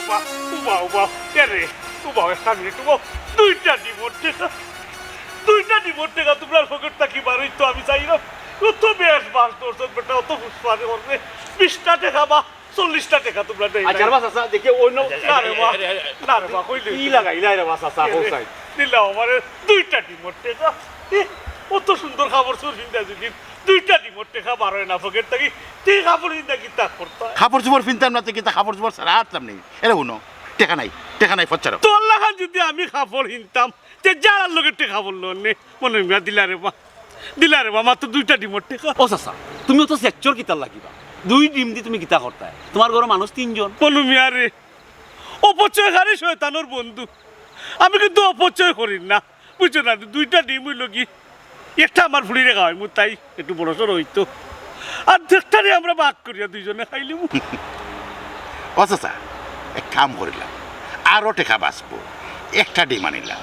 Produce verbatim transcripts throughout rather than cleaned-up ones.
উবা, উবা, উবা, এরে, উবা, একটা মিনিট, উবা, দুইটা ডিমর টেকা, দুইটা ডিমর টেকা তুমরার পকেট থাকি বারইতো আমি চাইরাম। কত বেশ বাস ধরছস বেটা, অত ফুসফানি করবে। বিশটা টেকা বা চল্লিশটা টেকা তুমরা দেই আচ্ছা, নাই। বাস, আচ্ছা, দেখি অন্য না রে বা, না রে বা, কইলে কি লাগাইলা রে বাস, আচ্ছা, এরে, হোসাইন। দিলাও আমারে দুইটা ডিমর টেকা। এ, অত সুন্দর কাপড় চোপড় ফিন্দা যদি দুইটা ডিমর টেকা বারয় না পকেট থাকি, তে কাপড় ফিন্দা কিতা করতা? কাপড় চোপড় ফিনতাম না, তে কিতা কাপড় চোপড় ছাড়া আটতাম নি? এরে হুনো, টেকা নাই, টেকা নাই, ফচ্চারো। তোর লাখান যদি আমি কাপড় ফিনতাম, তে যারার লগে টেকা বললো নে, মনু মিয়া দিলা রে বা, দিলা রে বা, মাত্র দুইটা ডিমর টেকা। ও চাচা, তুমি অত সেকচর কিতার লাগিবা? দুই ডিম দি তুমি কিতা করতায়? তুমার ঘরো মানুষ তিনজন। মনু মিয়া রে, অপচয়কারী শয়তানর বন্ধু। আমি কিন্তু অপচয় করির না। বুঝছো না, দুইটা ডিম অইলো কি, একটা আমার ফুড়িরে খাওয়াইমু, তাই একটু বড় সড় অইতো, আর দেখটারে আমরা ভাগ করিয়া দুইজনে খাইলিমু। ও চাচা, এক কাম করিলাম, আরো টেকা বাঁচবো, একটা ডিম আনিলাম,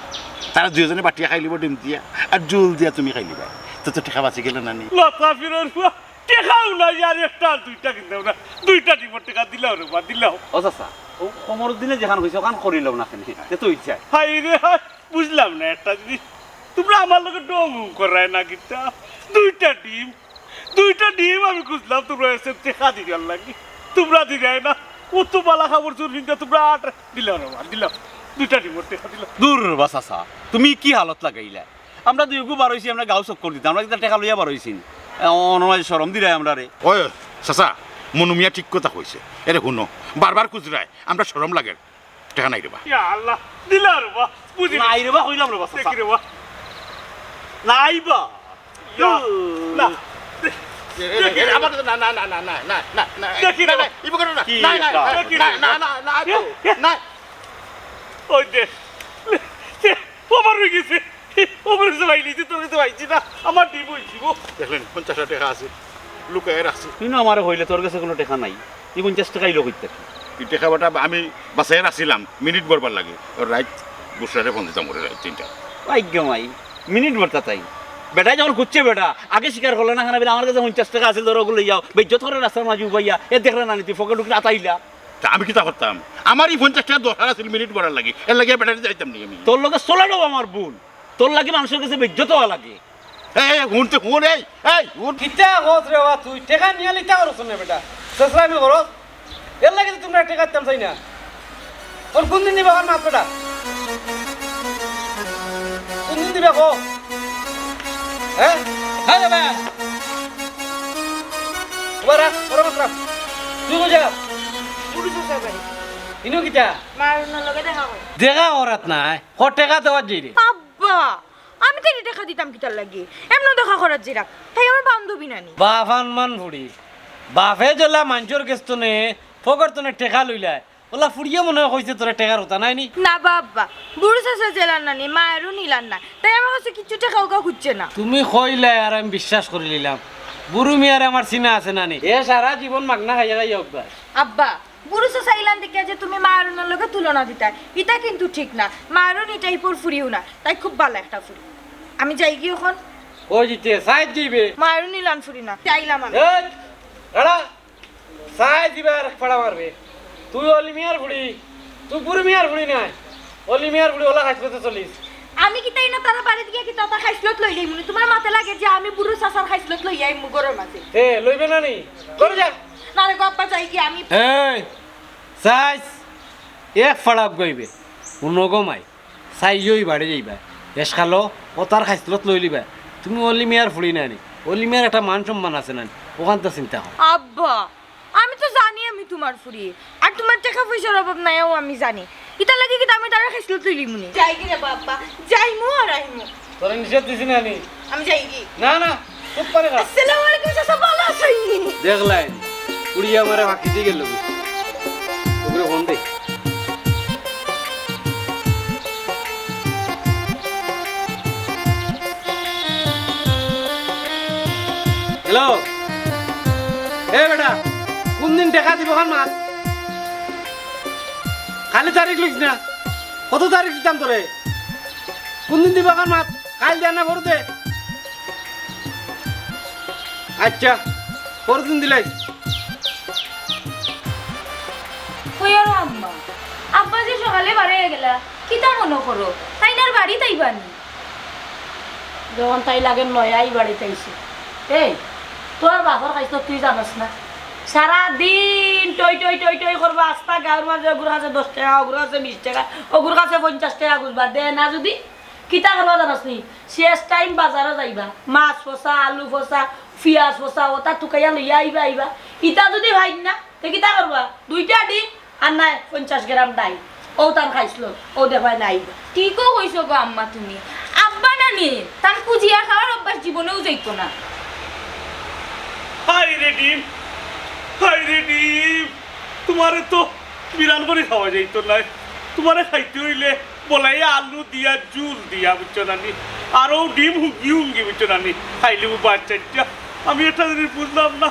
তারা দুইজনে বাটিয়া খাইলিবো ডিম দিয়া, আর জুল দিয়া তুমি খাইলিবায়, তে তো টেকা বাঁচি গেলো না নি? লতা ফিরর ফুয়া, টেকাও নাই, আর একটা আর দুইটা কিনতাম না, দুইটা ডিমর টেকা দিলাও রে বা, দিলাও। ও চাচা, ও কমরুদ্দিনে যেখান কইছে, ওখান করিলাও না কেনে? তে তো ইচ্ছা। হায় রে হায়, বুঝলাম না একটা জিনিস, তুমরা আমার লগে ঢং করায় না কিতা? দুইটা ডিম, দুইটা ডিম আমি খুঁজলাম তুমরার কাছে টেকা দিবার লাগি, তুমরা দিরায় না। অত বালা কাপড় চোপড় ফিন্দা তুমরা আট দিলাও রে বা, দিলাও, দুইটা ডিমর টেকা দিলাও। দূর বা চাচা, তুমি কি হালত লাগাইলা? আমরা দুইগু বারইছি, আমরা গাঁও চক্কর দিতাম, আমরা কিতা টেকা লইয়া বারইছি নি? এ, অনলাইন শরম দিরায় আমরারে। ওই চাচা, মনু মিয়া ঠিক কথা কইছে। এরে হুনো, বারবার খুজরায়, আমরা শরম লাগের। টেকা নাই রে বা। ইয়া আল্লাহ, দিলা রে বা, বুঝি নাই রে বা, কইলাম রে বা, চাচা। দেখি রে বা। নাই বা। ইয়া, না। এ, এ, এ, এ, আমার না, না, না, না, না, না, না, না, দেখি না, রে না, বা। ইবো করো না। কি না, না, এটা? না, দেখি না, রে না, বা। না, না, না, ইয়া, তো, ইয়া। না। ওই দে। ও আমার অই গেছে। ও আমার কাছে পাইলিছি, তোর কাছে পাইছি না। আমার ডিম অইছি গো। দেখলেন, পঞ্চাশটা টেকা আছে, লুকাইয়া রাখছি। তুই না আমারে কইলে তোর কাছে কুনু টেকা নাই। ই পঞ্চাশ টেকা আইলো কই থাকি? ই টেকা বেটা আমি বাঁচাইয়া রাখছিলাম, মিনিট ভরবার লাগি। ওর রাইত বুসরারে ফোন দিতাম, ওরে রাইত তিনটা। ভাগ্য মাই, মিনিট ভরতা তাই। বেটায় যখন খুজছে বেটা, আগে স্বীকার করলে না কেনে, বলে, "আমার কাছে পঞ্চাশ টেকা আছিল, ধরো, ওগুলো লইয়াও।" বেইজ্জত করে রাস্তার মাঝে উবাইয়া, এ দেখলে না নি, তুই পকেট উঠে আতাইলা। তা আমি কিতা করতাম? আমার ই পঞ্চাশ টেকা দরকার আছিল মিনিট ভরার লাগি, এর লাগি বেটারে যাইতাম নি আমি। তোর লগে চলাটাও আমার ভুল, তোর লাগি মানুষের কাছে বেইজ্জত হওয়া লাগে। এই, এই, হুন তো, হুন, এই, এই, হুন। কিতা কস রে বা তুই? টেকা নিয়া লিতা করস না বেটা, শেষরামি করস। এর লাগি তো তুমরার টেকা দিতাম চাই না। ওর কোন দিন দিবা, ওর মাত বেটা? কোন দিন দিবা কো? হ্যাঁ? হ্যাঁ রে বা। ওবা রাখ, ওর মাত রাখ। তুই কোন জায়গা? পুলিশ আছে ভাই। ইনো কিতা? মারুনর লগে দেখা কর। দেখা করাত নাই, ও টেকা দেওয়ার যাই রে। আব্বা, আমি তাইরে টেকা দিতাম কিতার লাগি? এমনে দেখা করার যাইরাম। তাই আমার বান্ধবী নানি। বাপ আনমান ফুড়ি। বাপে যেলা মানষর গেছ তনে, ফকর তনে টেকা লইলায়। ওলা ফুড়িয়ে মনে অয় কইছে তোরে টেকার কথা নাই নি? না বা আব্বা, বুরু চাচা যেলার নানি, মায়েরও নিলার না। তাই আমার কাছে কিচ্ছু টেকা উকা খুজছে না। তুমি কইলায় আর আমি বিশ্বাস করি নিলাম। বুরু মিয়ারে আমার চিনা আছে না নি? এ সারা জীবন মাগনা খাইয়া খাইয়া অভ্যাস। আব্বা, বুরু চাচা ইলান দেখিয়া যে তুমি মারুনর লগে তুলনা দিতায়, ইতা কিন্তু ঠিক না। মারুন ই টাইপর ফুড়িও না, তাই খুব বালা একটা ফুড়ি। আমি যাইগি অখন। কই যিতে? সাইড যাইবে। মারুন ইলান ফুড়ি না, যাইলাম আমি। এই, দাঁড়া। সাইড দিবে আর এক ফাড়া মারবে। তুই অলি মিয়ার ফুড়ি, তুই বুরু মিয়ার ফুড়ি নায়। অলি মিয়ার ফুড়ি ওলা খাইছলতে চলিস। আমি কিতা ইনো তারার বাড়িত গিয়া কিতা তার খাইছলত লইলিমুনি? তুমার মাতে লাগে যে আমি বুরু চাচার খাইছলত লইয়া আইমু ঘরর মাঝে। এ, লইবে না নি? ঘরো যা। না রে গো আব্বা, যাইগি আমি। এই, চাইছ, এক ফাড়া গইবে। হুনো গো মাই, চাইও ই বাড়ি যাইবা। হেশ খালো, ও তার খাইছলত লইলিবা। তুমি অলি মিয়ার ফুড়ি নায় নি? অলি মিয়ার একটা মান সম্মান আছে না নি? অখানতা চিন্তা কর। আব্বা, আমি তো জানি আমি তুমার ফুড়ি। আর তুমার টেকা পয়সার অভাব নাই, অউ আমি জানি। ইতার লাগি কিতা আমি তারার খাইছলত লইলিমুনি? যাইগি রে বা আব্বা, যাইমু আর আইমু। তোরে নিষেধ দিছি না নি? আমি যাইগি। না, না, চুপ করে খা। আসসালামু আলাইকুম চাচা, ভালা আছইন নি? দেখলায়, ফুড়িয়ে আমারে ফাঁকি দিয়া গেল। ওগুলো ফোন দে। হ্যালো, এ বেটা, কুন দিন টেকা দিবে অখান মাত? খালি তারিখ লিখিস না, কত তারিখ দিতাম তোরে? কুন দিন দিবে অখান মাত? কাইল দে না পরু দে। আচ্ছা, পরদিন দিলাইস। কই আর আম্মা, আব্বা যে সকালে বারে গেলা, কিতা মনো করো? তাইন আর বাড়িত আইবা নি? যখন তাই লাগে নয়াই বাড়িত আইছে। এই, তোর বাপর খাইছ তুই জানস না? সারা দিন টই টই টই টই করবা, আস্তা গাঁওর মাঝে অগুর কাছে দশ টেকা, অগুর কাছে বিশ টেকা, অগুর কাছে পঞ্চাশ টেকা খুজবা, দে না যুদি, কিতা করবা জানস নি? শেষ টাইম বাজারো যাইবা, মাছ ফসা, আলু ফসা, পিয়াজ ফসা, অতা তুকাইয়া লইয়া আইবা, আইবা। ইতা যুদি পাইন না, তে কিতা করবা? দুইটা ডিম আর নায় পঞ্চাশ গ্রাম ডাইল, অউ তান খাইছলো, অউ দেখবায় নাই। ঠিকউ কইছো গো আম্মা তুমি। আব্বা নানি, তান খুজিয়া খাওয়ার অভ্যাস জীবনেও যাইতো না। হায় রে ডিম, হায় রে ডিম, তুমারে তো বিরান করি খাওয়া যাইতো নায়। তুমারে খাইতে অইলে বলাইয়া আলু দিয়া, জুল দিয়া, বুঝছো না নি? আর অউ ডিম হুঙ্গি হুঙ্গি, বুঝছো না নি? খাইলে বাচ্চা, আমি একটা জিনিস বুঝলাম না,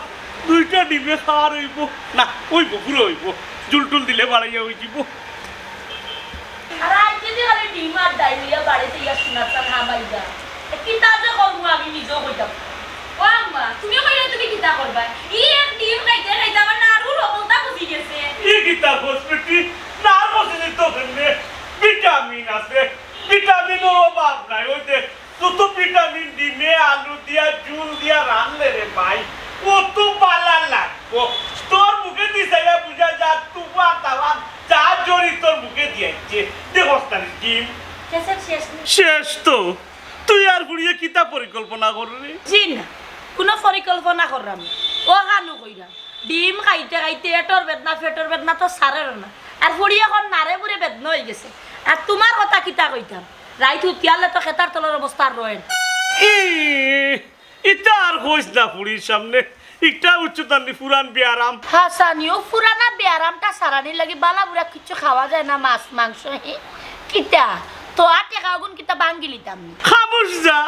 দুইটা ডিমে খাওয়ার অইবো না? অইবো, পুরা অইবো। জুল টুল দিলে বাড়াইয়া অইযিবো। আর আইজ যদি খালি ডিম আর ডাইল লইয়া বাড়িত ইয়া সোনার চান হামাইবা, এ কিতা যে করমু আমি নিজেও কইতাম। ও আম্মা, তুমি কইলে তুমি কিতা করবা? ই এক ডিম খাইতে খাইতে আমার নাড়ুর হকলতা পচি গেছে। ই কিতা কস বেটি? নাড়ু পচি তো কেনে? ভিটামিন আছে, ভিটামিনর অভাব নাই। ওই যে যত ভিটামিন ডিমে আলু দিয়া জুল দিয়া রানলে রে ভাই, অত বালা লাগবো। তোর মুখেদি চাইয়া বুঝা যায় তুফান তাফান যা জড়ি তোর মুখেদি আইছে। দেখোস না রে ডিম? শেষের শেষ নি। শেষ তো। তুই আর ফুড়িয়ে কিতা পরিকল্পনা কররে? জি না, কুনু পরিকল্পনা কররাম না। অউ খানউ কইরাম। ডিম খাইতে খাইতে এটর বেদনা, পেটর বেদনা তো ছাড়ের না। আর ফুড়ি অখন নাড়ে বুড়ে বেদনা অইগেছে। আর তুমার কথা কিতা কইতাম? রাইত হুতিয়ালে তো খেতার তলর অবস্থা আর রয় না। ই, ইতা আর কইস না ফুড়ির সামনে। ইটা উচ্চতানি পুরান বিয়ারাম। হাছানি, অউ পুরানা বিয়ারামটা সারানির লাগি বালা বুরা কিচ্ছু খাওয়া যায় না, মাছ, মাংস, হি। কিতা? তো আর টেকা অগুন কিতা ভাঙ্গি লিতাম নি? খামোশ যা,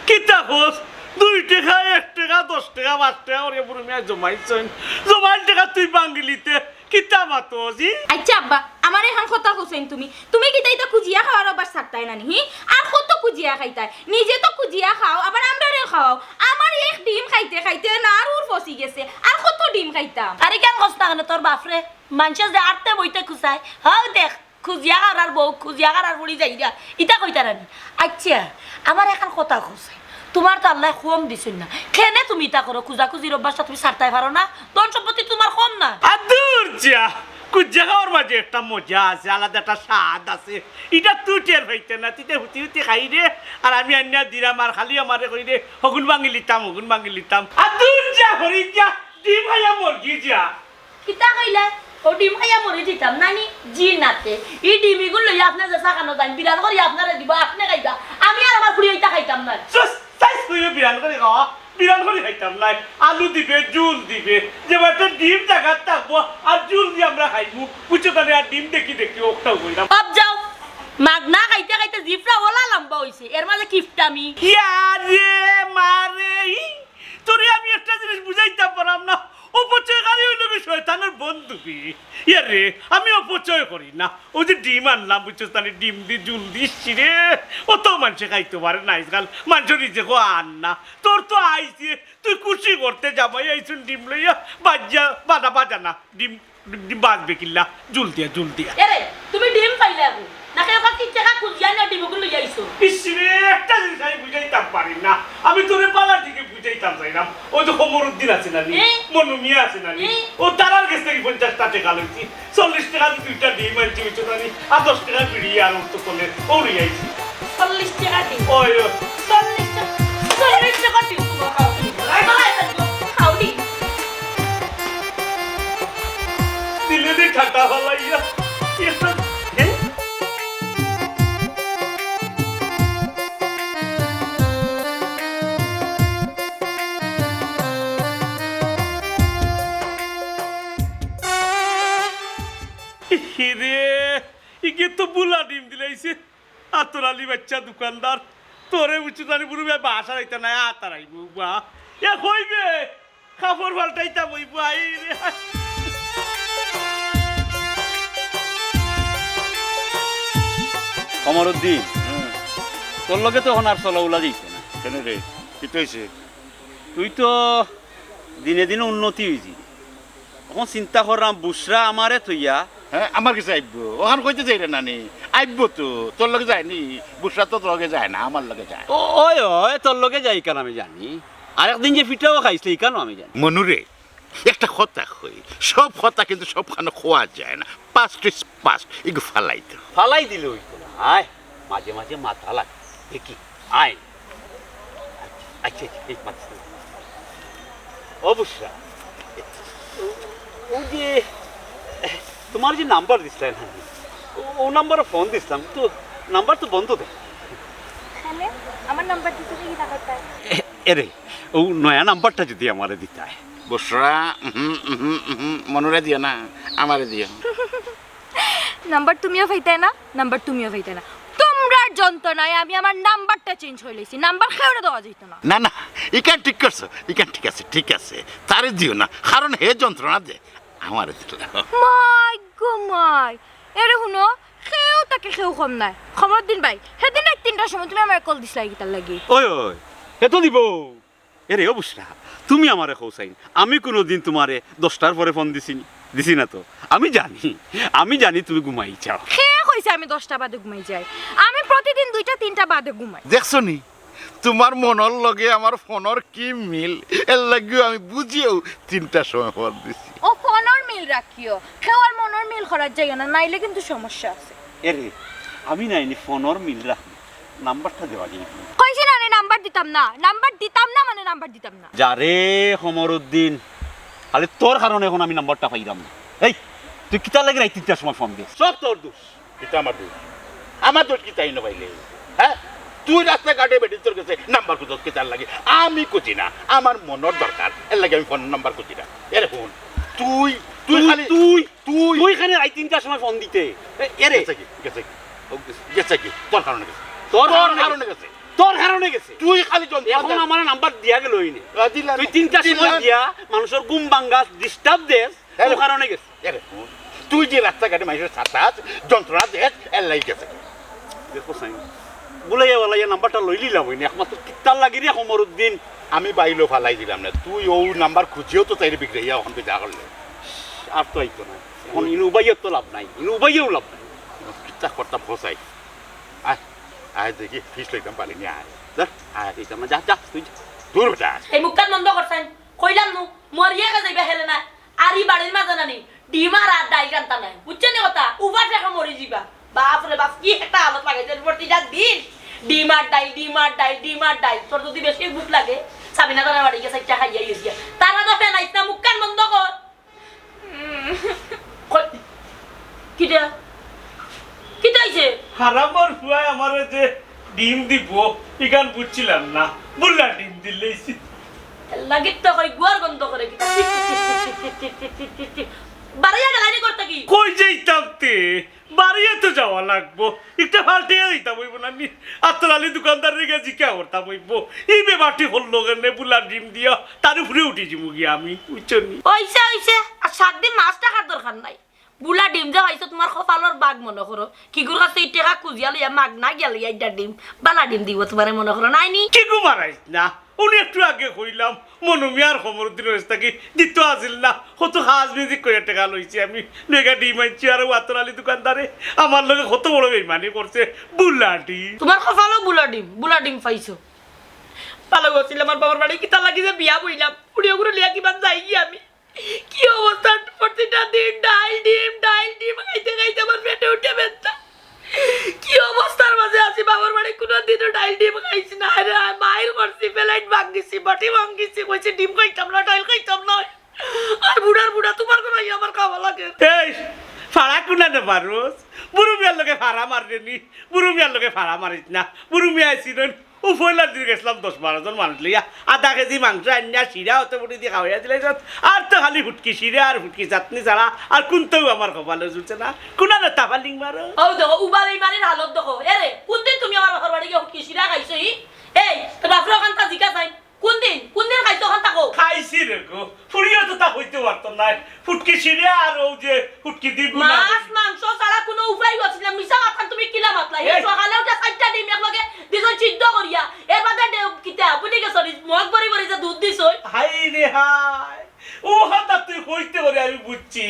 কিতা কস? দুই টেকা, এক টেকা, দশ টেকা, পাঁচ টেকা করিয়া বুরু মিয়ায় জমাইছইন। জমাইন টেকা তুই ভাঙ্গি লিতে। কিতা মাতো জি? আইচ্ছা আব্বা, আমারে অখন কথা কওছাইন তুমি। তুমি কিতা ইতা খুজিয়া খাওয়ার অভ্যাস ছাড়তায় না নি, হি? আর কত খুজিয়া খাইতায়? নিজে তো খুজিয়া খাও, আবার আমরারেও খাওয়াও। আমার এক ডিম খাইতে খাইতে নাড়ুর পচি গেছে, আর কত ডিম খাইতাম? আরে কেন কস না কেনে তোর বাপরে? মানষে যে আটতে বইতে খুজায়, হউ দেখ, খুজিয়া খাওয়ার বউ, খুজিয়া খাওয়ার ফুড়ি যাইরা, ইতা কইতারা নি? আইচ্ছা, আমারে অখন কথা কওছাইন। তুমার তো আল্লায় কম দিছইন না। কেনে তুমি ইতা করো, খুজাখুজির অভ্যাসটা তুমি ছাড়তায় পারো না? ধন সম্পত্তি তুমার কম না। আ, দুর যা, খুজিয়া খাওয়ার মাঝে একটা মজা আছে, আলাদা একটা স্বাদ আছে। ইটা তুই টের পাইতে না, তুই তো হুতি হুতি খাইরে, আর আমি আনিয়া দিরাম, আর খালি আমারে কইরে, হগুন ভাঙ্গি লিতাম, হগুন ভাঙ্গি লিতাম। আ, দুর যা, হরি যা, ডিম খাইয়া মরগি যা। কিতা কইলায়? অউ ডিম খাইয়া মরি যিতাম না নি? জি নাতে। ই ডিম ইগুন লইয়া আপনে যেছা খানো যাইন, বিরান করি আপনারে দিবো, আপনে খাইবা। আমি আর আমার ফুড়িয়ে ইতা খাইতাম নায়। চুস, চাইছ কইরে বিরান করি খাওয়া, বিরান করি খাইতাম নায়। আলু দিবে, জুল দিবে, যে বাটে ডিম জাগাত থাকবো, আর জুল দি আমরা খাইমু। বুঝছো তানে? আর ডিম দেখি দেখি অউকটাউ কইরাম। বাপ যাও, মাগনা খাইতে খাইতে জিফরা অলা লাম্বা অইছে, এর মাঝে কিপটামি। ইয়া রে, মা রে, ই। তোরে আমি একটা জিনিস বুঝাইতাম পারাম না, অপচয়কারী অইলো গি শয়তানর বন্ধু কি? ইয়ারে, আমি অপচয় করি না। অউ যে ডিম আনলাম, বুঝছস, তাহলে ডিম দি জুল দিছি রে, অত মানষে খাইতো পারে না, আইজকাল মানষর রিজেকও আর না। তোর তো আইছে, তুই খুশি করতে জামাই আইছুন ডিম লইয়া, বাজ্জা, বাজা, বাজা না, ডিম বাজবে কিল্লা, জুল দিয়া, জুল দিয়া। এরে, তুমি ডিম পাইলা কই? নাকি অখান তিন টেকা খুজিয়া নিয়া ডিমগুন লইয়া আইছো? ইস রে, একটা জিনিস আমি বুঝাইতাম পারি না। আমি তোরে পালা দিকে বুঝাইতাম চাইলাম। অউ যে কমরুদ্দিন আছে না নি? এ? মনু মিয়া আছে না নি? এ? অউ তারার গেছ থাকি পঞ্চাশটা টেকা লইছি। চল্লিশ টেকা দি দুইটা ডিম আনছি, বুঝছো না নি? আর দশ টেকা বিড়ি আর অউ তো কলে, অউ লইয়া আইছি। চল্লিশ টেকা দি? ওই, ওই। চল্লিশ টেকা, চল্লিশ টেকা দি তোমার খাও। খাও দি। দিলে দি ঠাটা ফালাইয়া। এ তো, এ? রে, ইগে তো বুলা ডিম দিলাইছে। আতর আলী বাচ্চা দোকানদার, তোরে উচিত আনি বুড়ো ভাই বাসা রাইতে নাই, আতার আইবো বা। এ কইবে, কাপড় পাল্টাইতাম অইবো, আই রে। কমরুদ্দিন, হুম। তোর লগে তো অখন আর চলা উলা যাইতো না। কেনে রে? কিতা অইছে? তুই তো দিনে দিনে উন্নতি অইছি। অখন চিন্তা করলাম, বুসরা আমারে থইয়া হ্যাঁ, আমার গেছে আইবো। অখান কইতে চাইরে না নি? আইবো তো। তোর লগে যায়নি? বুসরা তো তোর লগে যায় না, আমার লগে যায়। ও, ওই, ওই, তোর লগে যায় ইখান আমি জানি। আরেকদিন যে পিঠাও খাইছলে, ইখানও আমি জানি। মনুরে, একটা কথা কই, সব কথা কিন্তু সবখানো কওয়া যায় না। Past is past, ইগু ফালাই দে। ফালাই দিলে অইতো না। আয়, মাঝে মাঝে মাথা লাগে। দেখি, আয়। আচ্ছা, আচ্ছা, এই মাথা। ও বুসরা, ও, ও যে, তোমার যে নাম্বার দিছলায় না, ও, ও নাম্বারো ফোন দিছলাম, তো নাম্বার তো বন্ধ দেয়। তাইলে আমার নাম্বার দিতে দেখি না করতে। এ, এরে, ও নয়া নাম্বারটা যদি আমারে দিতায়। বুসরা, উহুম, উহুম, উহুম, মনুরে দিও না, আমারে দিও। নাম্বার তুমিও পাইতায় না, নাম্বার তুমিও পাইতায় না। তুমরার যন্ত্রণায় আমি আমার নাম্বারটা চেঞ্জ করিলাইছি। নাম্বার কেউরে দেওয়া যাইতো না। না, না, ইখান ঠিক করছো, ইখান ঠিক আছে, ঠিক আছে। তারে দিও না, কারণ হে যন্ত্রণা দে, আমারে দিলা। মাই গো মাই, এরে হুনো, কেউ থাকি কেউ কম নায়। কমরুদ্দিন ভাই, হেদিন রাইত তিনটার সময় তুমি আমারে কল দিছলায় কিতার লাগি? ওই, ওই, হে তো দিবো। এরে, ও বুসরা, তুমি আমারে কও চাইন, আমি কুনুদিন তুমারে দশটার পরে ফোন দিছি নি? দিছি না তো। আমি জানি, আমি জানি তুমি ঘুমাই যাও। কে কইছে আমি দশটা বাদে ঘুমাই যাই? আমি প্রতিদিন দুইটা তিনটা বাদে ঘুমাই। দেখছো নি, তুমার মনর লগে আমার ফোনর কি মিল, এর লাগিও আমি বুঝিয়াউ তিনটার সময় ফোন দিছি। ও ফোনর মিল রাখিও, কেউর মনর মিল করাত যাইও না, নাইলে কিন্তু সমস্যা আছে। এরে, আমি নাইনি ফোনর মিল রাখমু। নাম্বারটা দেওয়া যাইবো। কইছি না রে, নাম্বার দিতাম না। নাম্বার দিতাম না মানে নাম্বার দিতাম না। যারে কমরুদ্দিন, খালি তোর কারণে এখন আমি নাম্বারটা পাইরাম না। এই, তুই কিতার লাগি রাইত তিনটার সময় ফোন দিস? সব তোর দোষ। কিতা আমার দোষ? আমার দোষ কিতা ইনো পাইলে? হ্যাঁ? তুই রাস্তাঘাটে বেটিন্তর গেছে নাম্বার খুঁজস কিতার লাগি? আমি খুঁজি না, আমার মনর দরকার, এর লাগি আমি ফোন নাম্বার খুঁজি না। এরে হুন, তুই, তুই তুই, খালি তুই, তুই। তুই এখানে রাইত তিনটার সময় ফোন দিতে। এ, এরে। গেছে কি? গেছে কি? ও, গেছে। গেছে কি? তোর কারণে গেছে। তোর তোর কারণে কারণে গেছে। গেছে। তোর কারণে গেছে। তুই খালি যন্ত্রণা এখন দেস। আমার নাম্বার দিয়া গেল ওই নে। আ, দিলাম। তুই তিনটার সময় দিলাম। দিয়া মানুষর ঘুম ভাঙ্গাস, disturb দেস, এরে। তোর কারণে গেছে। এরে, হুন। তুই যে রাস্তাঘাটে মানুষর সাতাস, যন্ত্রণা দেস, এর লাগি গেছে। দেখো সাইন, বুলাইয়া বালাইয়া নাম্বারটা লইলিলাম ওই নে, একমাত্র কিতার লাগি রে কমরুদ্দিন। আমি বাইলো ফালাই দিলাম না, তুই ও নাম্বার খুঁজিও তো তাইরে বিগড়াইয়া ওখান থেকে যা করলে। আর তো আইতো না। এখন ইনু উবাইয়ার তো লাভ নাই, ইনু উবাইয়াও লাভ নাই। কিতা করতাম হোসাই? আয়, আয় দেখি, ফিস লইতাম পারি নি, আয়। যা, আয়। এইটা না, যা, যা, তুই যা। দূর বেটা। এই মুখখান বন্ধ করছেন, কইলাম নু, মরিয়া কে যাইবা হেলে না। আর ই বাড়ির মাঝে নানি, ডিম আর, আর ডাইল রান্তা নাই। বুঝছেন নি কথা? উবা টেকা মরি যিবা। বাপ রে বাপ, কি একটা হালত লাগাইছে। প্রতিটা দিন ডিম আর ডাইল, ডিম আর ডাইল, ডিম আর ডাইল। তোর যদি বেশি ভুক লাগে, সাবিনা তারা বাড়ি গিয়া চাইরটা খাইয়া গেছি। তারা তো ফেনাইস না, মুখখান বন্ধ কর। কই, কিটা? কিটা অইছে? হারামর ফুয়ায় আমারে যে ডিম দিব, ইখান বুঝছিলাম না। বুলা ডিম দিলাইছি। লাগিত তো কই গুয়ার গন্ধ করে কিতা? বাড়াইয়া গেলাইনি করতে কি? কই যাইতাম তে? বাড়িয়ে তো যাওয়া লাগবো। একটা পাল্টিয়া দিতাম অইবো না নি? আতর আলী দোকানদাররে গিয়া জিকা করতাম অইবো। ই বেবাটি করলো কেনে বুলা ডিম দিয়া, তার উপরে উঠি যিমু গিয়া আমি, বুঝছো নি? অইছে, অইছে। আর সাত দিন মাছ টাকার দরকার নাই। বুলা ডিম যে পাইছো, তুমার কপালর বাগ মনো করো। কিগুর কাছে ই টেকা খুজিয়া লইয়া মাগনা গিয়া লইয়া ইটা ডিম, বালা ডিম দিব তুমারে মনো করো, নায় নি? কিগু মারাইস না, উনি একটু আগে কইলাম, মনু মিয়ার কমরুদ্দিন ওয়েস থাকি দিত আছিল না, কত কাজ মিউজিক কইয়া টেকা লইছি আমি, মেগা ডিম আনছি আর ও আতর আলী দোকানদারে আমার লগে কত বড় বেইমানি করছে, বুলা ডিম। তুমার কপালও বুলা ডিম, বুলা ডিম পাইছো। ভালা আছিল আমার বাবার বাড়ি, কিতা লাগি যে বিয়া বইলাম, উড়িয়া ঘুরে লিয়া কিমান যাই গিয়া আমি। কি অবস্থা, প্রতিটা দিন ডাইল ডিম, ডাইল ডিম খাইতে খাইতে আমার পেটে উঠে ব্যথা। কি অবস্থার মাঝে আছি, বাবার বাড়ি কুনুদিনও ডাইল ডিম খাইছি না। আরে, মাইর করছি, প্লেট ভাঙ্গিছি, বাটি ভাঙ্গিছি, কইছি, "ডিম খাইতাম না, ডাইল খাইতাম না।" আর বুড়ার বুড়া, তুমার ঘরো আইয়া আমার খাওয়া লাগে। এই, ফাড়া কুনানে মারোস? বুরু মিয়ার লগে ফাড়া মাররে নি? বুরু মিয়ার লগে ফাড়া মারিস না। বুরু মিয়া আইছিল, ও পয়লা দিন গেছিলাম দশ বারো জন মানুষ লইয়া, আধা কেজি মাংস আনিয়া শিরা অত বুটি দি খাওয়াইয়া দিলাইছস। আর তো খালি ফুটকি শিরা আর ফুটকি চাটনি ছাড়া আর কুন্তাউ আমার কপালো জুটছে না। কুনানে তাফালিং মারো। অউ দেখো, উবা বেইমানির হালত দেখো। এরে, কুনদিন তুমি আমার বাপর বাড়ি গিয়া ফুটকি শিরা খাইছো ই? এই, তোর বাপরে অখানতা জিকা চাই। কুনদিন? কুনদিন খাইছো অখানতা কও? খাইছি রে গো। ফুড়িও তো তা কইতে পারতো নায়। ফুটকি শিরা আর অউ যে ফুটকি দি বুনা। মাছ, মাংস ছাড়া কুনু উপায় আছিল না। মিছা মাতলায় তুমি কিলা মাতলায়? হে এই। সকালে উঠে চাইরটা ডিম একলগে দিছইন সিদ্ধ করিয়া। এর বাদে ডে-, কিতা, বুনি গেছো নি? মগ ভরি ভরি যে দুধ দিছইন। হায় রে হায়। ও কথা তুই কইতে পারে আমি বুঝছি।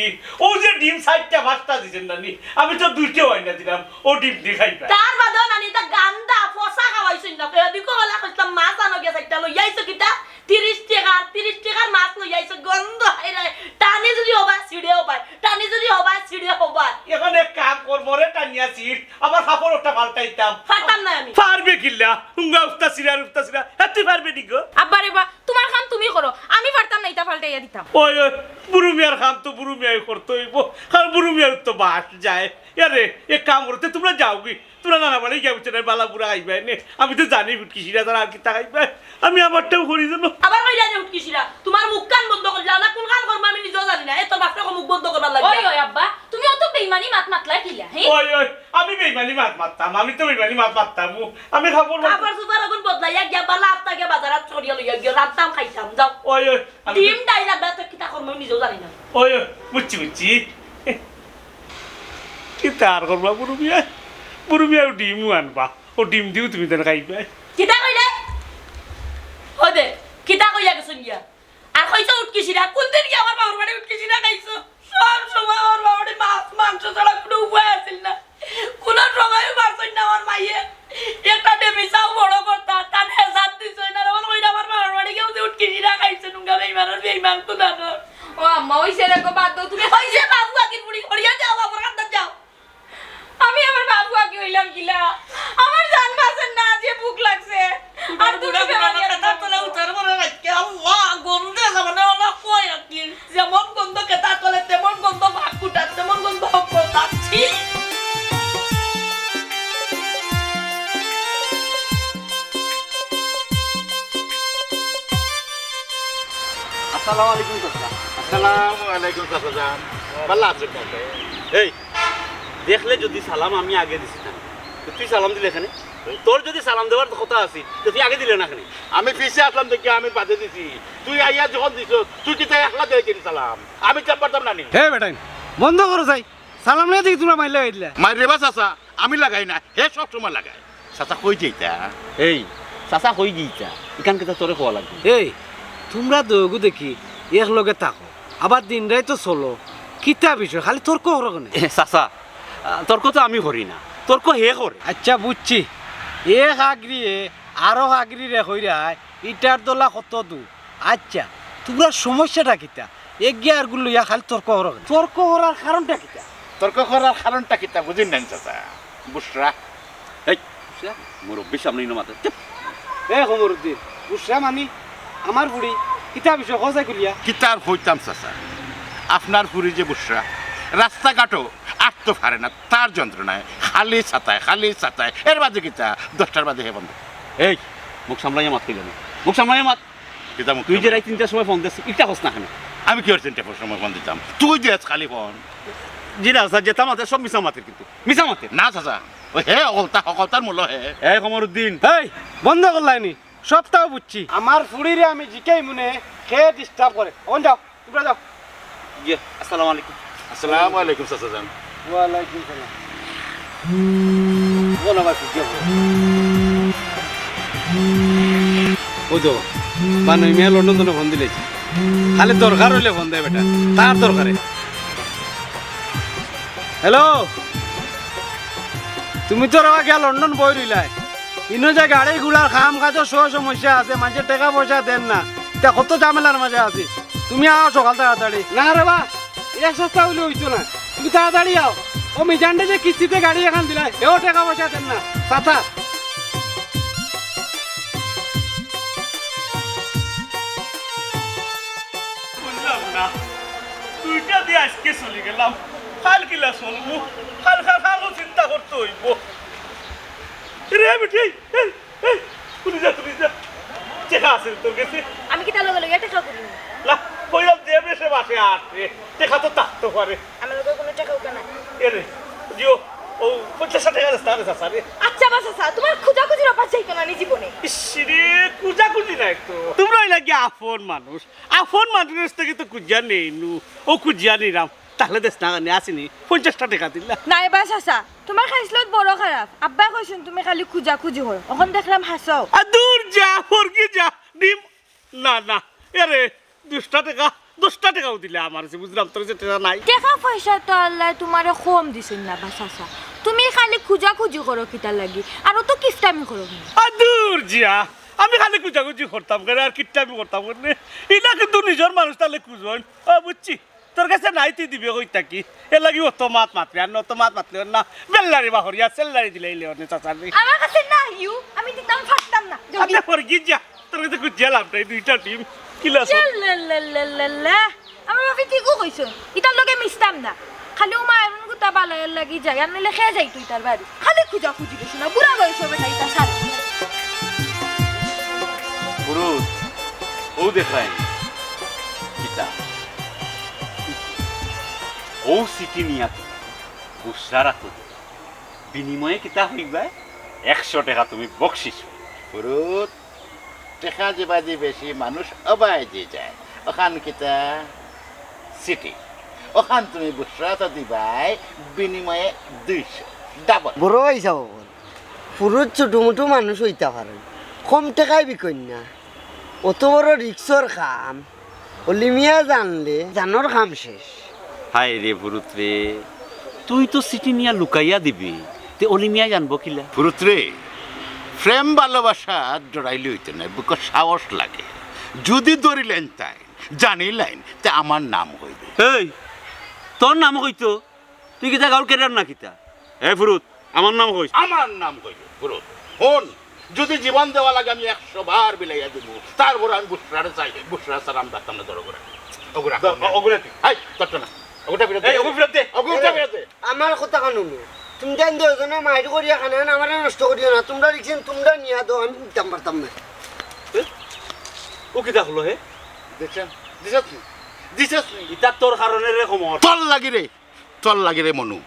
অউ যে ডিম চাইরটা পাঁচটা দিছেন না নি? আমি তো দুইটাও আইনা দিলাম, ও ডিম দি খাইবা। তার বাদেও নানি, ইতা গান্দা, ফসা খাওয়াইছইন না। এদিকে হলা কইছিলাম, মাছ আনো গিয়া চাইরটা লইয়া আইছো কিতা? তিরিশ টেকার, তিরিশ টেকার মাছ লইয়া আইছো, গন্ধ হায়রে। টানি যদি হবায়, ছিড়ে হবায়, টানি যদি হবায়, ছিড়ে হবায়। এখন এক কাম কর, মরে টানিয়া ছিড়, আমার কাপড় ওটা পাল্টাইতাম। পারতাম না আমি। পারবে কিলা? হুঙ্গা উফতা ছিড়া আর উফতা ছিড়া, হ্যাঁ, তুই পারবে নি গো? আব্বা রে বা, তুমার কাম তুমি করো, আমি পারতাম না, ইতা পাল্টাইয়া দিতাম। ওই, ওই, বুরু মিয়ার কাম তো বুরু মিয়াই করতে অইবো, কারণ বুরু মিয়ার তো বাস যায়। আরে, এক কাম করতে, তুমরা যাওগি, তুমরা নানা বাড়ি গিয়া বুঝছো না, বালা বুরা খাইবায় নে। আমি তো জানি হুটকি শিরা তারা আর কিতা খাইবায়, আমি আমারটাও করি যেন। আবার কইলা যে হুটকি শিরা, তুমার মুখ কান বন্ধ করিলা না, কুন কান করমু আমি নিজেও জানি না। এ তোর বাপরে মুখ বন্ধ করবার লাগে। ওই, ওই আব্বা, তুমি অত বেইমানি মাত মাতলা কিলা, হে? ওই, ওই, আমি বেইমানি মাত মাততাম, আমি তো বেইমানি মাত মাততাম, আমি কাপড় মাত- কাপড় চোপড় অগুন বদলাইয়া গিয়া বালা আফতা গিয়া বাজারাত করিয়া লইয়া গিয়া রান্তাম খাইতাম, যাও। ওই, ওই, আমি তো- ডিম ডাইল আনবা তো কিতা করমু আমি নিজেও জানি না। ওই, ওই, বুঝছি, বুঝছি। কিতা আর করবা বুরু মিয়া? বুরু মিয়া ও ডিমও আনবা। ও ডিম দিও তুমি দেন খাইবায়। কিতা কইলে? ও দে, কিতা কইয়া গেছইন গিয়া? আর কইছো হুটকি শিরা, কুনদিন গিয়া আমার বাবার বাড়ি হুটকি শিরা খাইছো? সব সময় আমার বাবার বাড়ি মাছ, মাংস ছাড়া কুনু উপায় আছিল না। কুনু সময়ও পারছইন না আমার মাইয়ে। একটা ডেমি চাও বড় করতা, তান হেসাত দিছইন না। আমার কইরা আমার বাবার বাড়ি গিয়াও যে হুটকি শিরা খাইছে, নুঙ্গা বেইমানর বেইমান তো জানো। ও আম্মা, অইছে রে গো, বাদ দেও তুমি। অইছে বাবু আগির বুড়ি, হরিয়া যাও, বাবুর কান্দাত যাও। আমি আমার বাবু আগে অইলাম কিলা? আমার জান বাঁচের না, যে ভুক লাগছে। আর তুমি বুড়া বুড়া বেমারি মাথা আর তার তলে উঠার পরে রাখকে, আল্লাহ, গন্ধে জামানে ওলা কই আর কি। যেমন গন্ধ কেতা তলে, তেমন গন্ধ ভাত কুটার, তেমন গন্ধ হক করতাম। ছি! আসসালামু আলাইকুম চাচা। আসসালামু আলাইকুম চাচা জান। ভালা আছইন নি? এই, দেখলে যদি সালাম আমি আগে দিছি না, তো তুই সালাম দিলে কেনে? তোর যদি সালাম দেওয়ার কথা আছিল, তো তুই আগে দিলে না কেনে? আমি পিছে আসলাম দেখি আমি বাদে দিছি। তুই আইয়া যখন দিছস, তুই কিতা একলা দেয় কেনে সালাম? আমি চাপ পারতাম না নি? হে বেটাইন, বন্ধ করো যাই। সালাম নাই দেখি তুমরা মাইর লাগাই দিলা। মাইর রে বা চাচা, আমি লাগাই না, হে সব সময় লাগায়। চাচা কই যাইতা? এই, চাচা কই যাইতা? ইখান কিতা তোরে কওয়া লাগবো? এই, তুমরা দুইগু দেখি একলগে থাকো, আবার দিন রাইত চলো, কিতা বিষয়? খালি তর্ক করো কেনে? এ, চাচা, আহ, তর্ক তো আমি করি না, তর্ক হে করে। আচ্ছা, বুঝছি, এক আগরিয়ে আরো আগরিরে কইরায়, ইটার দলা কত দূর? আচ্ছা, তুমরার সমস্যাটা কিতা? এগিয়ে আর গুলো ইয়া খালি তর্ক করো কেনে? তর্ক করার কারণটা কিতা? তর্ক করার কারণটা কিতা বুঝইন না চাচা? বুশরা। এই, বুশরা? মুরব্বির সামনে ইনো মাতে। চুপ। এ কমরুদ্দিন, বুশরা মানি আমার ফুড়ি, কিতা বিষয় কও চাই খুলিয়া? কিতা আর কইতাম চাচা, আপনার ফুড়ি যে বুশরা, রাস্তাঘাটও আটতো পারে না, তার যন্ত্রণায় খালি চাতায়, খালি চাতায়। এর বাদে কিতা? দশটার বাদে হে বন্ধ। এই, মুখ সামলাইয়া মাত কইলে না। মুখ সামলাইয়া মাত। কিতা মুখ তুই যে সামলাইয়া? রাইত তিনটার সময় ফোন দিস, ইটা কস না কেনে? আমি কিওর তিনটার সময় ফোন দিতাম? তুই দেস খালি ফোন। জি না, চাচা, যেতা মাতে সব মিছা মাতের কিন্তু। মিছা মাতের। না, চাচা, ওই হে হকলতা, হকলতার মূল হে। এই কমরুদ্দিন। এই, বন্ধ করলায়নি? সবতাও বুঝছি। আমার ফুড়িরে আমি জিকাইমুনে, কে disturb করে। অখন যাও, তুমরা যাও। জি, আসসালামু আলাইকুম। আসসালামু আলাইকুম, চাচা জান। ওয়ালাইকুম সালাম। বলো বাকি, কে বলো? ওই তো, বানই মিয়া লন্ডন থনে ফোন দিলে। খালি দরকার অইলে ফোন দেয় বেটা, তার দরকারে। হ্যালো, তুমি তো রেবা গিয়া লন্ডন বই রইলায়। ইনো যে গাড়ি ঘোড়ার কাম কাজর সব সমস্যা আছে, মানষে টেকা পয়সা দের না, ইতা কত ঝামেলার মাঝে আছি। তুমি আও সকাল তাড়াতাড়ি। না রেবা, এক সপ্তাহ অইলে অইতো না, তুমি তাড়াতাড়ি আও। ও মিজানরে যে কিস্তিতে গাড়ি এখান দিলায়, হেও টেকা পয়সা দের না। চাচা। বুঝলাম না, দুইটা দি আইজকে চলি গেলাম, কাইল কিলা চলমু? কাইল, কাইল, কাইলও চিন্তা করতে অইবো। রে বেটি, এই, এই, তুলি যা, তুলি যা। টেকা আছে তোর গেছে? আমি কিতা লগে লগে টেকা তুলি? না, কইলাম যে বেশে বাসে আসে, টেকা তো থাকতে পারে। আমার লগে কুনু টেকা উকা নাই। এ রে, দিও, ও পঞ্চাশ টেকা আছে, তাহলে চাচা রে। আচ্ছা বা চাচা, তুমার খুজাখুজির অভ্যাস যাইতো না নি জীবনে। ইস রে, খুজাখুজি নাই তো। তুমরা অইলা গিয়া আপন মানুষ, আপন মানুষ থাকি তো খুজিয়া নেইনু, অউ খুজিয়া নিরাম। তাহলে দেস না কেনে, আছেনি পঞ্চাশটা টেকা দিলা। নায় বা চাচা, তুমার খাইছলত বড় খারাপ। আব্বায় কইছইন তুমি খালি খুজাখুজি করো, অখন দেখলাম হাছাউ। আ, দূর যা, ফরকি যা, ডিম, না, না, এরে, দশটা টেকা দশটা টেকাও দিলে আমার কাছে, বুঝলাম তোর কাছে টেকা নাই। টেকা পয়সা তো আল্লায় তুমারে কম দিছইন না বা চাচা, তুমি খালি খুজাখুজি করো কিতার লাগি, আর অত কিপটামি করো কেনে? আ, দূর জিয়া, আমি খালি খুজাখুজি করতাম কেনে আর কিপটামি করতাম কেনে? ইলা কিন্তু নিজর মানুষ তাইলে খুজইন, আ, বুঝছি। তোর কাছে নাই, তুই দিবে কই থাকি? এর লাগি অত মাত মাতরে, আর অত মাত মাতলে অর না। বেল্লারি বাহরিয়া, সেল্লারি দিলে ইলে অনে চাচার রে। আমার কাছে নাই, ইউ, আমি দিতাম পারতাম না। যাও। আচ্ছা, ফরগি যা, তোর কাছে খুজিয়া লাভ নাই, দুইটা ডিম। কিলা সব? লেলেলেলেলে। আমার বাপে ঠিকউ কইছইন, ইতার লগে মিশতাম না। খালি ও মায়ের গুতা বালাইর লাগি যাই, আর নাইলে খেয়ে যাই তুই তার বাড়ি। খালি খুজাখুজি বেশি না, বুড়া বয়স হবে না ইতা সারে। পুরুত, ও দেখরায়নি। কিতা? ও চিঠি নিয়া তুমি বুশরার আতো দিবায়। বিনিময়ে কিতা কইবায়? একশো টেকা তুমি বকশিশ পাইবায়। পুরুত, টেকা যেবায়দি বেশি মানুষ অবায়দি যায়। অখান কিতা? চিঠি। অখান তুমি বুশরারে দিবায়, বিনিময়ে দুইশো। ডাবল। বড় অইযাও বল। পুরুত ছুটুমুটু মানুষ অইতা পারে, কম টেকায় বিকইন না। অত বড় রিক্সর কাম। অলি মিয়া জানলে জানর কাম শেষ। হায় রে পুরুত রে, তুই তো চিঠি নিয়া লুকাইয়া দিবি, তে অলি মিয়া জানবো কিলা? পুরুত রে, প্রেম ভালোবাসা ডরাইলে অইতো নায়, বুকো সাহস লাগে। যুদি ধরিলাইন তাইন, জানিলাইন, তে আমার নাম কইবে। এই, তোর নাম কইতো? তুই কিতা গাউর ক্যাডার না কিতা? এ পুরুত, আমার নাম কইস। আমার নাম কইবে, পুরুত। হুন, যুদি জীবন দেওয়া লাগে আমি একশো বার বিলাইয়া দিমু, তারপর আমি বুশরারে চাই, বুশরা ছাড়া আমি থাকতাম না। ধর ওগুরা। ওগুরা। ধর, ওগুরা তুই। এই, ধরতো না। ওগুরা ফিরত দে। এই, ওগুরা ফিরত দে। ওগুরা ফিরত দে। আমার কথা কানো নি। তুমরা দুইজনে মাইর করিয়া খানা আমারে নষ্ট করিও না। তুমরা রিক্সিন তুমরা নিয়া দেও, আমি দিতাম পারতাম না। এ? ও কিতা কইলো হে? দেখছস? দিছস নি? দিছস নি? ইতা তোর কারণে রে কমর। তোর লাগি রে। তোর লাগি রে মনু,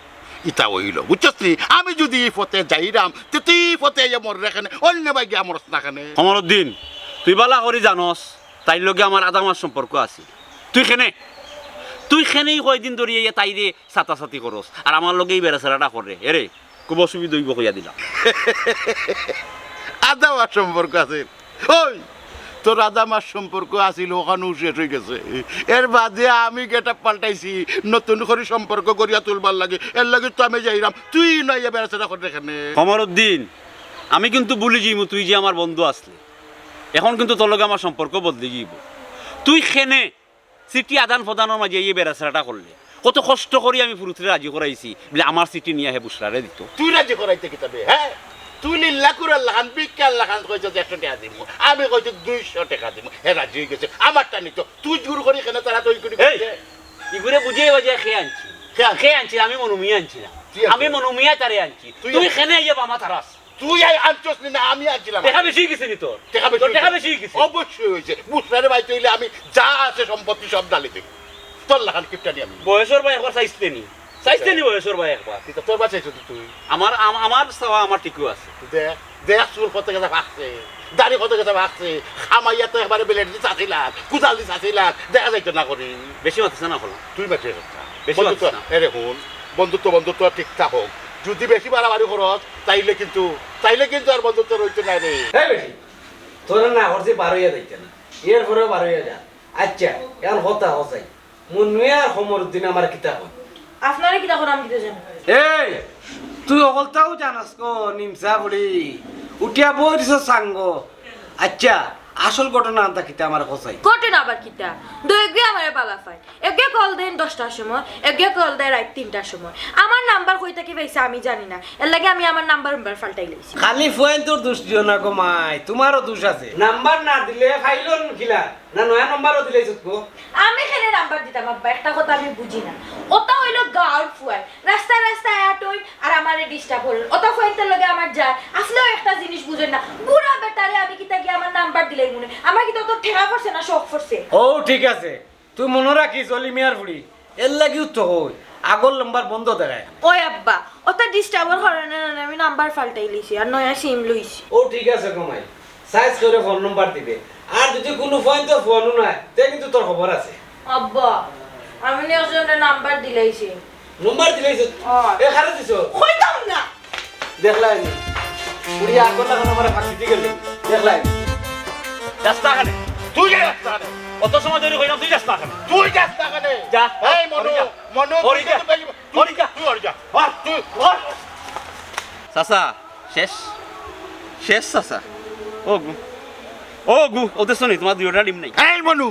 ইতা অইলো, বুঝছস নি? আমি যুদি ই পথে যাইরাম, তে তুই ই পথে আইয়া মররে কেনে, অন্য বায় গিয়া মরস না কেনে? কমরুদ্দিন, তুই বালা করি জানস, তাইর লগে আমার আদামার সম্পর্ক আছিল। তুই কেনে, তুই কেনে ই কয়দিন ধরি আইয়া তাইরে চাতাচাতি করস, আর আমার লগে ই বেড়াছেড়াটা কররে? এরে, খুব অসুবিধা অইবো কইয়া দিলাম। আদামার সম্পর্ক আছিল। ওই, তোর আদামার সম্পর্ক আছিল, অখানউ শেষ অইগেছে। এর বাদে আমি গেটআপ পাল্টাইছি, নতুন করি সম্পর্ক গড়িয়া তুলবার লাগি। এর লাগি তো আমি যাইরাম, তুই নাইয়া বেড়াছেড়া কররে কেনে? কমরুদ্দিন, আমি কিন্তু ভুলি যাইমু তুই যে আমার বন্ধু আছলে। এখন কিন্তু তোর লগে আমার সম্পর্ক বদলি যাইবো। তুই কেনে চিঠি আদান প্রদানর মাঝে ই বেড়াছেড়াটা করলে। কত কষ্ট করি আমি পুরুতরে রাজি করাইছি, বুলে আমার চিঠি নিয়া হে বুশরারে দিতো। তুই রাজি করাইতে কিতা বে, হে? তুই লিল্লা কুরার লাখান, ভিক্ষার লাখান কইছস যে একশো টেকা দিমু, আমি কইছি দুইশো টেকা দিমু, হে রাজি অইগেছে, আমারটা নিতো। তুই জোর করি কেনে তারা তৈরি করি এই, করছে? ইগুরে বুঝাইয়া বাজাইয়া কে আনছে? কে আনছে? কে আনছে? আমি মনু মিয়া আনছি না। তুই আনছিস? আমি মনু মিয়া তারে আনছি। তুই তুই আনছিস? কেনে আইয়া বামা তারাস? তুই আই আনছস নি না আমি আনছিলাম? টেকা বেশি অইগেছে নি তোর? টেকা বেশি তোর টেকা অইছে। বেশি অইগেছে। অবশ্যই অইছে। বুশরারে পাইতে অইলে আমি যা আছে সম্পত্তি সব ঢালি দিমু। তোর লাখান কিপটামি আমি। বয়সর ভাই একবার চাইছতে নি। চাইছতে নি বয়সর ভাই একবার। কিতা তোর ভাই চাইছস তুই? আমার, আম-, আমার চাওয়া আমার ঠিকউ আছে। দে, দেখ চুল কত গেছে ফাকছে, দাড়ি কত গেছে ফাকছে, কামাইয়া তো একবারে ব্লেড দি চাচিলাম, কুদাল দি চাচিলাম, দেখা যাইতো না করি। বেশি মাতিস না, হলো। তুই মাতিস না। বেশি বন্ধুত্ব, মাতিস না। এরে হুন, বন্ধুত্ব, বন্ধুত্ব ঠিক থাকউক। যুদি বেশি বাড়াবাড়ি করস, তাইলে কিন্তু, তাইলে কিন্তু আর বন্ধুত্ব রইতো নায় রে। এই বেটি, তোরে না করছি বার অইয়া যাইতে না, এর পরেও বার অইয়া যা। আচ্ছা, এখন কথা কও চাই, মনু মিয়া আর কমরুদ্দিন আমারে কিতা কয়? আপনারে কিতা কইরা আমি কিতা জানি? এই, তুই হকলতাউ জানস গো, নিমসা বুড়ি। উঠিয়া বই দিছস সাঙ্গ। আচ্ছা, আসল ঘটনা আনতা কিতা আমারে কও চাই? ঘটনা আবার কিতা? দুইগুয়ে আমারে বালা পায়। এগুয়ে কল দেইন দশটার সময়, এগুয়ে কল দেইন রাইত তিনটার সময়। আমার নাম্বার কই থাকি পাইছে আমি জানি না। এর লাগি আমি আমার নাম্বার উম্বার পাল্টাই লাইছি। খালি ফুয়াইন্তর দোষ দিও না গো মাই, তুমারও দোষ আছে। নাম্বার না দিলে পাইলো নি কিলা? না, নয়া নাম্বারও দিলাইছত গো। আমি কেনে নাম্বার দিতাম আব্বা? একটা কথা আমি বুঝি না। ওটা অইলো গাউর ফুয়াইন, রাস্তায় রাস্তায় আটইন আর আমারে disturb করইন। ওটা ফুয়াইন্তর লগে আমার যায়। আপনেও একটা জিনিস বুঝইন না, বুড়া বেটারে আমি কিতা গিয়া আমার নাম্বার দিলাইমু নে? আমার কিতা অত ঠেকা পড়ছে না শখ পড়ছে? ও ঠিক আছে, তুই মনো রাখিস অলি মিয়ার ফুড়ি, এর লাগিউ তো কই, আগর নাম্বার বন্ধ দেখায়। ওই আব্বা, ওটা disturb-র কারণে না আমি নাম্বার পাল্টাই লিছি আর নয়া সিম লইছি। ও ঠিক আছে গো মাই, সাইজ করে ফোন নাম্বার দিবে। আর যুদি কুনু ফুয়াইন্তর ফোনও নায়, তে কিন্তু তোর খবর আছে। আব্বা, আমি নি একজনরে নাম্বার দিলাইছি। নাম্বার দিলাইছত? অয়। এ, কারে দিছস? কইতাম না। দেখলায়নি? বুড়ি আগর লাখান আমারে ফাঁকি দি গেল। দেখলায়নি? রাস্তাখানে। তুই যা রাস্তাখানে। অত সময় ধরি কইলাম, তুই যাস না কেনে? তুই যাস না কেনে? যা, এই মনু, হরি যা। মনু, হরি তুই যা। তো বেশি-, তুই, হরি যা। তুই হরি যা। হর, তুই হর। চাচা, শেষ? শেষ চাচা? ও গু, ও গু, ওদের শুনি তোমার দুইটা ডিম নাই। এই মনু,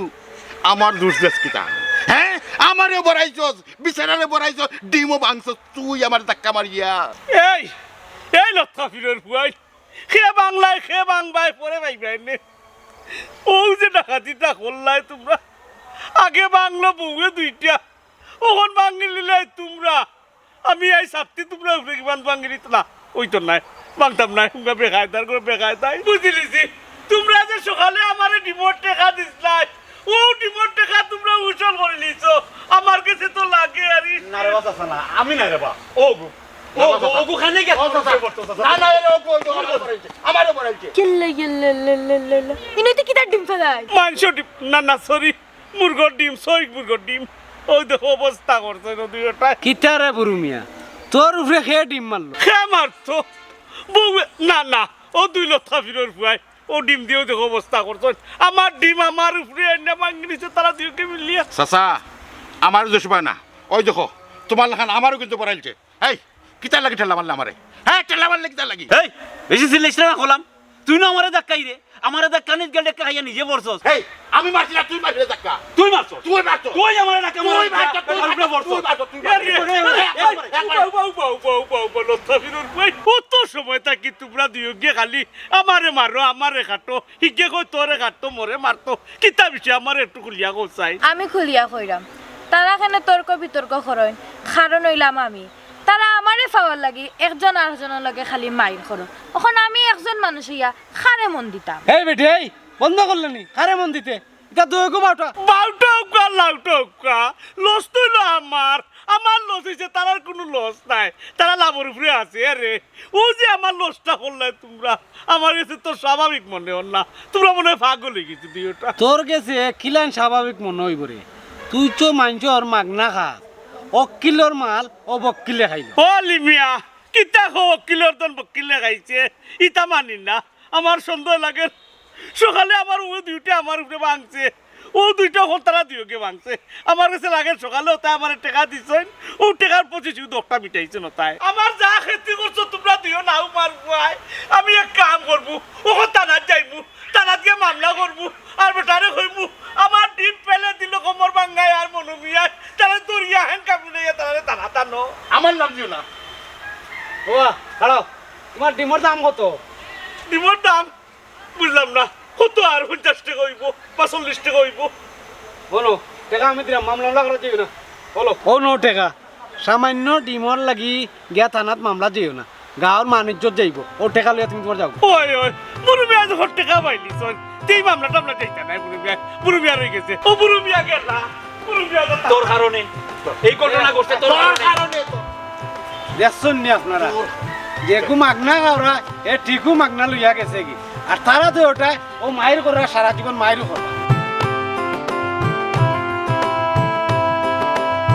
আমার দুষ দেশ কিতা? হ্যাঁ, আমারে বড়াইছস, বিচারারে বড়াইছস, ডিমও ভাঙছস, তুই আমার ধাক্কা মারিয়া। এই, এই লতা ফিরর ফুয়াই, খে বাংলায়, খে বাংবায়, পরে পাইবায় নে। ও যে ডাকাতিটা করলায় তোমরা, আগে বাংলো বউয়ে দুইটা, অখন ভাঙ্গি লিলায় তুমরা। আমি আই ছাত্তি তুমরা উপরে কিমান ভাঙ্গি দিত না, ওই তো নাই, ভাঙতাম নাই, হুঙ্গা বেকায়দার করে বেকায়দায়। বুঝিলিছি, তুমরা যে সকালে আমারে ডিমর টেকা দিছলায়, ও ডিমর টেকা তুমরা উসল করিলিছো, আমার গেছে তো লাগে আরি। না রে বা চাচা, না, আমি না রে বা, ও গো, ও না বা গো, চাচা। ও গো, খানে গিয়া ও চাচা। না, না, এরে ও গো, ও গো, আমারে বড়াইছে, আমারে বড়াইছে। কিল্লা, কিল্লা, লা, লা, লা, লা। ইনো তো কিতার ডিম ফালাই? মাংস ডিম, না, না, sorry। মুরগর ডিম, সৈক মুরগর ডিম। ওই দেখো অবস্থা করছে না দুইটায়। কিতা রে বুরু মিয়া, তোর উপরে খে ডিম মারলো? খে মারতো? বউ, না, না, ও দুই লতা ফিরর ফুয়াই, ও ডিম দিয়েও দেখো অবস্থা করছে। আমার ডিম আমার উপরে এনে ভাঙ্গি নিছে তারা দুইকে মিলিয়া। চাচা, আমার দোষ পায় না। ওই দেখো, তোমার লাখান আমারও কিন্তু বড়াইলছে। এই, কিতার লাগি ঠেলা মারলে আমারে? হ্যাঁ, ঠেলা মারলে কিতার লাগি? এই, বেশি চিল্লাইস না, কইলাম। তুই না আমারে ধাক্কাই রে, আমারে ধাক্কা নিত গেলে ধাক্কা খাইয়া নিজে পড়ছস। এই, আমি মারছি না, তুই মারলি ধাক্কা। তুই মারছস। তুই মারছস। তুই আমারে ধাক্কা তুই মারলি, মারছস, তুই আর উপরে মারছস, পড়ছস। তুই মারছস, তুই এ, মারছস। এ, এ, এ, এ, এ, এ, এ, এ, এ, এ, লতা ফিরর ফুয়াই, অত সময় থাকি তুমরা দুইওগে খালি আমারে মারো, আমারে কাটো, হিগে কয় তোরে কাটতো, মোরে মারতো। কিতা বিষয় আমারে একটু খুলিয়া কও চাই। আমি খুলিয়া কইরাম, তারা কেনে তর্ক বিতর্ক করইন, কারণ অইলাম আমি। তারা আমারে পাওয়ার লাগি একজন আরকজনর লগে খালি মাইর করো। অখন আমি একজন মানুষ অইয়া কারে মন দিতাম? এই বেটি, এই বন্ধ করলে নি? কারে মন দিতে? ইটা দুইগু বাউটা। বাউটা অউক্কা, লাউটা অউক্কা, লস তো অইলো আমার। আমার লস অইছে, তারার কুনু লস নাই। তারা লাভর উপরে আছে। আরে, ও যে আমার লসটা করলায় তুমরা, আমার গেছে তো স্বাভাবিক মনে অর না। তুমরা মনে অয় পাগল অইগেছো দুইওটা। তোর গেছে কিলান স্বাভাবিক মনে অইবো রে? তুই তো মানষর মাগনা খাস, অক্কিলর মাল অবক্কিলে খাইলো। ও লিমিয়া, কিতা কও, অক্কিলর ধন বক্কিলে খাইছে, ইতা মানি না। আমার সন্দেহ লাগে, সকালে আমার ও দুইটা আমার উপরে ভাঙছে, ও দুইটা অখন তারা দুইওগে ভাঙছে। আমার গেছে লাগে সকালে অতায় আমারে টেকা দিছইন, ও টেকার পঁচিশ সুদ অকটা মিটাইছে না তাই। আমার যা ক্ষতি করছো তুমরা দুইও নাও মার ফুয়ায়, আমি এক কাম করমু, অখন থানাত যাইমু, থানাত গিয়া মামলা করমু, আর বেটারে কইমু, আমার ডিম ফেলে দিল কমর ভাঙ্গায় আর মনু মিয়ায়, তারে ধরিয়া হ্যান্ড কাপ লইয়া তারে থানাত আনো। আমার নাম দিও না। ও, খাড়াও, তোমার ডিমর দাম কত? ডিমর দাম? বুঝলাম না, কত আর পঞ্চাশ টেকা অইবো, বা চল্লিশ টেকা অইবো। বলো, টেকা আমি দিরাম, মামলা লাগাইয়া দিও না। বলো। ও নো টেকা, সামান্য ডিমর লাগি গিয়া থানাত মামলা দিও না, গাঁওর মান ইজ্জত যাইবো। ও টেকা লইয়া তুমি তোমার যাও। ওই, ওই, বুরু মিয়া যখন টেকা পাইলিছইন, তেই মামলা টামলা যাইতা নায় বুরু মিয়া। বুরু মিয়া রইগেছে। ও বুরু মিয়া গেলা, বুরু মিয়া গেলা। তোর কারণে এই ঘটনা ঘটছে, তোর কারণে। কারণে তো। দেখছইন নি আপনারা? যেগু মাগনা খাওরা, এ ঠিকউ মাগনা লইয়া গেছেগি। আর তারা তো ওটায়, ও মাইর কররা সারা জীবন মাইরউ কররা।